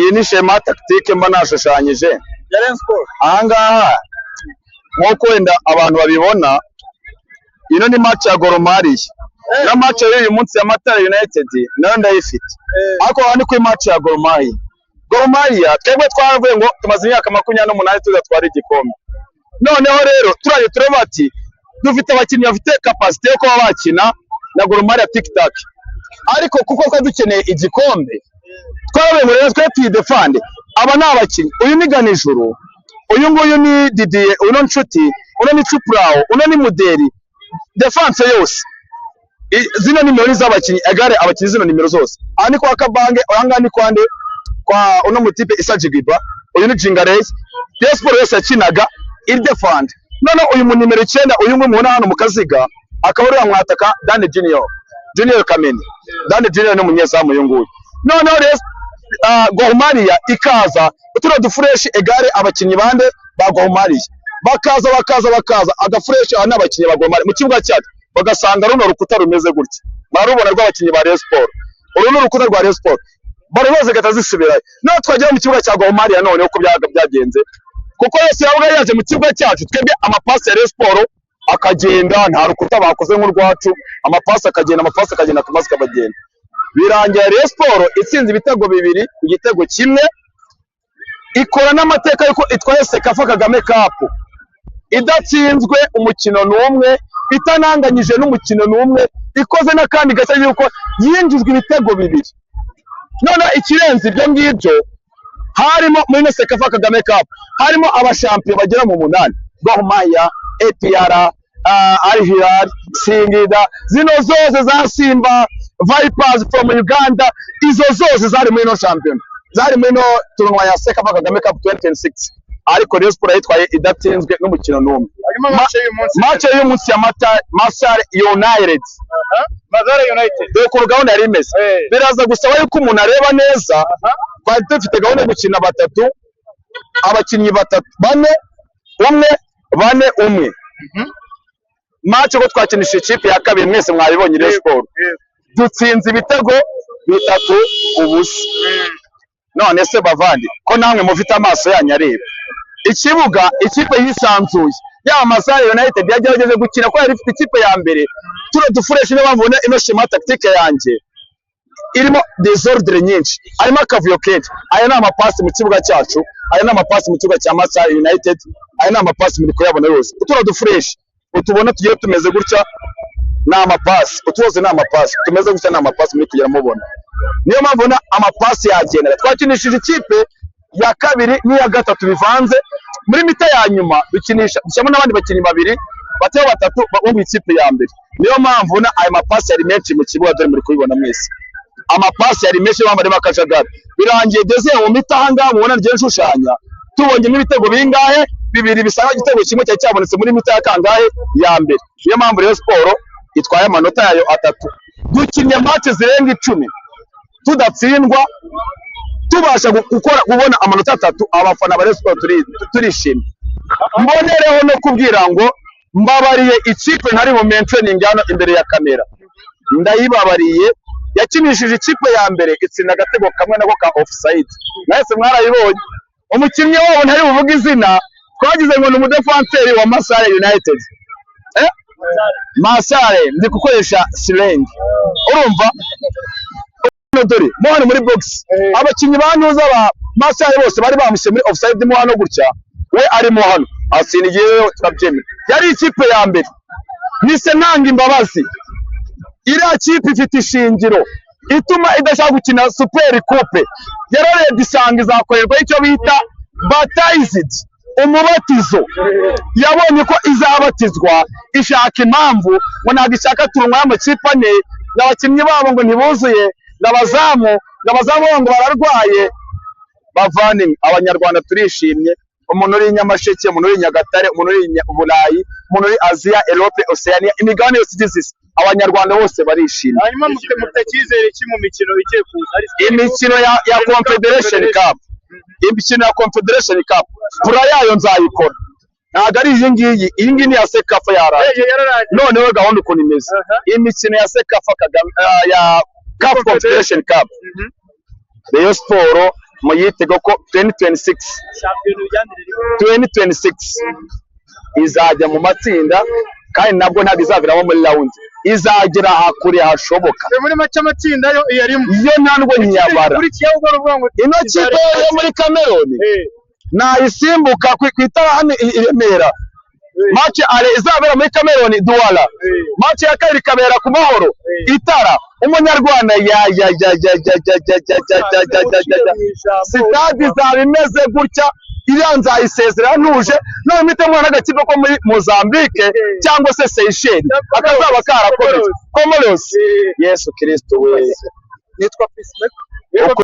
Iyi ni schéma tactique mba nashushanyije. Ya Rayon Sport. Ahangaha, nk'uko wenda abantu babibona, ino ni match ya Gor Mahia na match y'uyu munsi ya Mathare United nayo ndayifite, ariko aha ni kuri match ya Gor Mahia. Gor Mahia, twebwe twaravuye ngo tumaze imyaka 28 tudatwara igikombe. Noneho rero turaje tureba ati dufite abakinnyi bafite capacité yo kuba bakina na Gor Mahia tic-tac, ariko kuko twari dukeneye igikombe, twaravuye ngo rero twe tuyidefande. Aba ni abakinnyi: uyu ni Ganijuru, uyu nguyu ni Didier, uyu ni Nshuti, uno ni Cupurawo, uno ni Muderi. Défense yose, zino nimero ni z'abakinnyi egare, abakinnyi zino nimero zose. Aha ni kwa Kabange, aha ngaha ni kwa nde? Kwa uno mutipe Isa Jigiba, uyu ni Jingarey. Rayon Sport yose yakinaga iri defend. None uyu mu nimero 9, uyu nguyu mubona hano mu kaziga, akaba ari mwataka Dani Junior, Junior Kameni. Dani Junior ni umunyezamu uyu nguyu. Noneho rero Gor Mahia ikaza utuno duflèche egare, abakinnyi bande ba Gor Mahia bakaza, bakaza, bakaza agaflèche. Aha ni abakinnyi ba Gor Mahia mu kibuga cyacu, bagasanga runo rukuta rumeze gutya, murarubona, rw'abakinnyi ba Rayon Sport. Uru ni urukuta rwa Rayon Sport, baro zose zigahita zisubirayo. Noneho twagera mu kibuga cya Gor Mahia, none uko byaga byagenze, kuko yose yabaga yaje mu kibuga cyacu, twebwe amapasi ya Rayon Sport akagenda, nta rukuta bakoze nk'urwacu, amapasi akagenda, amapasi akagenda, amapasi akagenda, birangira Rayon Sport itsinze ibitego 2 ku gitego 1, ikora n'amateka yuko itwaye CECAFA Kagame Cup idatsinzwe umukino n'umwe, itananganyije n'umukino n'umwe, ikoze n'akandi gashya yuko yinjijwe ibitego bibiri. None ikirenze ibyo ngibyo, harimo muri ino CECAFA Kagame Cup harimo abashampiyo bagera mu munani: Gor Mahia, APR, Al Hilal, Singida, zino zose za Simba, Vipers from Uganda, izo zose zari muri ino shampiyona, zari muri ino tournoi ya CECAFA Kagame Cup 2026, ariko Rayon Sport yitwaye idatsinzwe n'umukino n'umwe. Hanyuma match y'uyu munsi? Match y'uyu munsi ya Mathare United. Mathare United. Dore ukuntu gahunda yari imeze. Biraza gusaba yuko umuntu areba neza. Twari dufite gahunda yo gukina batatu, abakinnyi batatu, bane, umwe, bane, umwe. Match ko twakinishije ikipe ya kabiri, mwese mwabibonye, Rayon Sport dutsinze ibitego 3-0. None se bavandi, ko namwe mufite amaso yanyu areba ikibuga, ikipe yisanzuye yaba Mathare United yagerageje gukina ko yari ifite ikipe ya mbere, tuno duflèche. Niyo mpamvu ubona ino schéma tactique yanjye irimo désordre nyinshi, harimo akavuyo kenshi. Aya ni amapasi mu kibuga cyacu, aya ni amapasi mu kibuga cya Mathare United, aya ni amapasi muri kuyabona yose. Utuno duflèche utubona tugiye tumeze gutya ni amapasi, utu ni amapasi tumeze gutya, ni amapasi muri kugera mubona. Niyo mpamvu ubona amapasi yagendaga. Twakinishije ikipe ya kabiri n'iya gatatu bivanze. Muri mi-temps ya nyuma dukinisha, dushyiramo n'abandi bakinnyi babiri, batatu, batatu bo mu ikipe ya mbere. Niyo mpamvu ubona aya mapasi yari menshi mu kibuga, dore muri kubibona mwese, amapasi yari menshi, niyo mpamvu arimo akajagari. Birangiye deuxième mi-temps, aha ngaha mubona ngiye nshushanya, tubonyemo ibitego bingahe? Bibiri bisanga igitego kimwe cyari cyabonetse muri mi-temps ya kangahe? Ya mbere. Niyo mpamvu Rayon Sport itwaye amanota yayo atatu. Dukinnye match zirenga 10 tudatsindwa, tubasha gukora, kubona amanota atatu. Abafana ba Rayon Sport turishimye. Mbonereho no kubwira ngo mbabariye ikipe ntari mu mentioning hano imbere ya kamera, ndayibabariye. Yakinishije ikipe ya mbere, itsinda agatego kamwe nako ka offside, mwese mwarayibonye. Umukinnyi wabo ntari buvuge izina, twagize ngo ni umudefanseri wa Mathare United. Mathare, ndi gukoresha slang, urumva? Hano dore mo hano muri box, abakinnyi ba ntuza ba Mathare bose bari bamushyize muri offside mo hano gutya, we arimo hano atsinda igihe, turabyemera. Yari ikipe ya mbere. Nise ntanga imbabazi, iriya kipe ifite ishingiro ituma idashaka gukina Super Coupe. Yararebye isanga izakorerwa icyo bita baptized, umubatizo. Yabonye ko izabatizwa, ishaka impamvu ngo ntabwo ishaka tournoi y'amakipe ane, ngo abakinnyi babo ngo ntibuzuye, ngo abazamu babo ngo bararwaye. Bavandimwe, Abanyarwanda turishimye. Umuntu uri i Nyamasheke, umuntu uri i Nyagatare, umuntu uri i Burayi, umuntu uri Aziya, Europe, Oceania, imigabane yose igize isi, Abanyarwanda bose barishimye. Hanyuma mufite icyizere ki mu mikino igiye kuza? Hari Imikino ya Confederation Cup, imikino ya Confederation Cup, plan yayo nzayikora, ntabwo ari iyi ngiyi. Iyi ngiyi ni iya CECAFA, yarangiye. Yararangiye. Noneho gahunda ukuntu imeze, imikino ya CECAFA Kagame, ya CAF Confederation Cup, Rayon Sport Muyitege ko 2026, Shampiyona ujyanire rimwe. 2026 izajya mu matsinda, kandi nabwo ntabwo izaviramo muri round, izagera hakure hashoboka. Muri make amatsinda yo iyarimo. Iyo ntabwo ntiyabara. Ikurikiyeho ubwo ni ukuvuga ngo Ino kipe yo muri Cameroon nayisimbuka ku itara hano i Remera. Match aller izabera muri Cameroon Douala, match ya kabiri ikabera ku Mahoro. Itara umunyarwanda ya ya ya ya ya ya ya ya ya ya ya ya ya ya, sitade izaba imeze gutya. Iriya nzayisezera ntuje, none mpite mubona n'agakipe ko muri Mozambique cyangwa se Seychelles akazaba karakomeye, Comoros. Yesu Kristo we! Nitwa Peacemaker. Uko